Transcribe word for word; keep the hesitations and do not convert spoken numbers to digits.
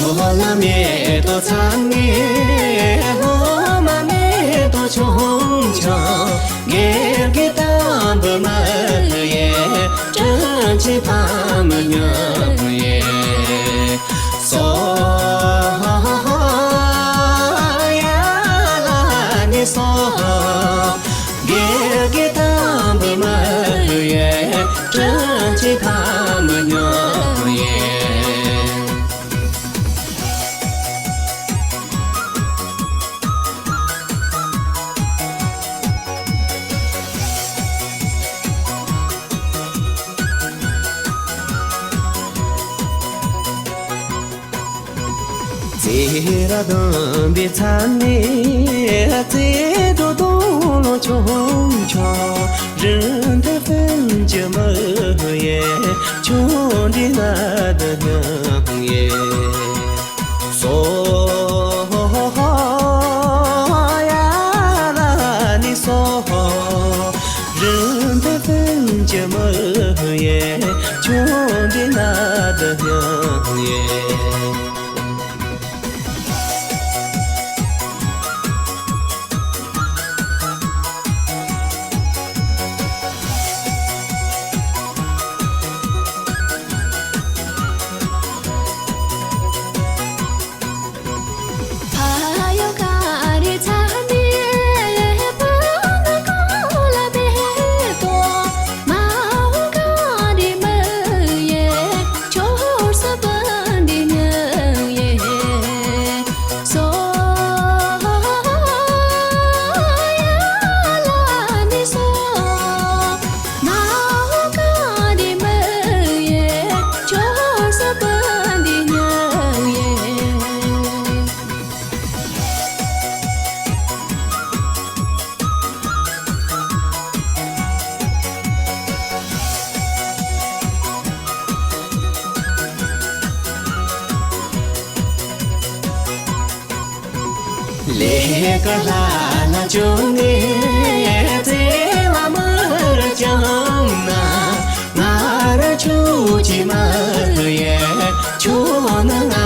ལྷོ་ལ་མེ་ཏོག་ཚང་ནས་ལྷོ་མ་མེ་ཏོག་ཆུང་ཆུང་། དགེ་དགེ་དང་བུ་མོ་ཡས། དྲིན་ཆེན་ཕ་མ་མྱོང་ཡས། སོ་ཡ་ལ་ནི་སོ། དགེ་དགེ་དང་བུ་མོ་ཡས། དྲིན་ཆེན་ཕ་མ་མྱོང་ཡས། ཙེ་ར་དང་པའི་ཚ་ནས་ཙེ་འགྲོ་དོང་ལོ་ཆུང་ཆུང་། རིན་ཐང་ཕུན་གྱི་མི་ཡས། ཆུང་འདྲིས་ན་དུ་སྙིང་ཡས། སོ་ཡ་ལ་ནི་སོ། རིན་ཐང་ཕུན་གྱི་མི་ཡས། ཆུང་འདྲིས་ན་དུ་སྙིང་ཡས། ལས་ཀ་ལ་ལ་བཅོལ་ནས་བརྩེ་བ་མར་བཅངས་ན། ང་རང་ཁྱོད་ཀྱི་མ་ཡས། ཁྱོད་ནི་ང་